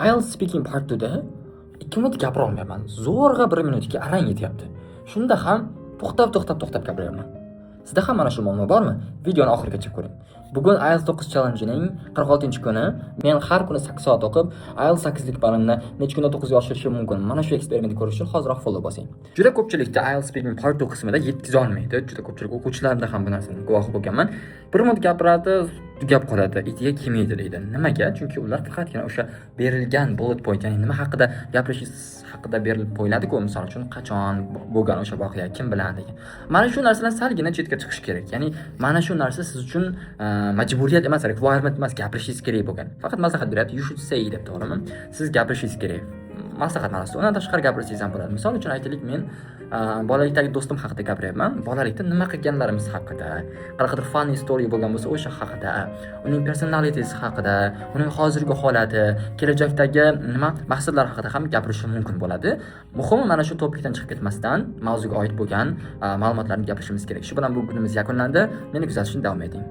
IELTS Speaking Part 2 da 2 minut gapira olmayapman. Zo'rg'a 1 minutga arang yetyapti. Shunda ham to'xtab, to'xtab, to'xtab gapiryapman. Sizda ham mana shu muammo bormi? Videoni oxirigacha ko'ring. Bugun IELTS 9 challenge'ning 46-kuni. Men har kuni 8 soat o'qib, IELTS 8 lik balimni necha kunda 9 ga oshirishim mumkin. Mana shu eksperimentni ko'rish uchun hoziroq follow bosing. Juda ko'pchilikda IELTS Speaking Part 2 qismida yetkaza olmaydi. Juda ko'pchilik o'quvchilarimda ham bu narsani guvohi bo'lganman. Bir minut gapiradi, tugab qoladi, itiga kelmaydi deydi. Nimaga? Chunki ular faqatgina o'sha berilgan bullet point, ya'ni nima haqida gapirishingiz haqida berilib qo'yiladi-ku, misol uchun qachon bo'lgan o'sha voqea, kim bilan degan. Mana shu narsadan salgina chetga chiqish kerak. Ya'ni mana shu narsa siz uchun majburiyat emas, requirement emas, gapirishingiz kerak bo'lgan. Faqat maslahat beryapti, you should say deb, to'g'rimi? Siz gapirishingiz kerak. Maslahat ma'nosida. Undan tashqari gapirsangiz ham bo'ladi. Misol uchun aytaylik, men bolalikdagi do'stim haqida gapiryapman. Bolalikda nima qilganlarimiz haqida, qanaqadir funny story bo'lgan bo'lsa, o'sha haqida, uning personalitysi haqida, uning hozirgi holati, kelajakdagi nima maqsadlar haqida ham gapirishim mumkin bo'ladi. Muhimi, mana shu topikdan chiqib ketmasdan mavzuga oid bo'lgan ma'lumotlarni gapirishimiz kerak. Shu bilan bu kunimiz yakunlandi. Meni kuzatishni davom eting.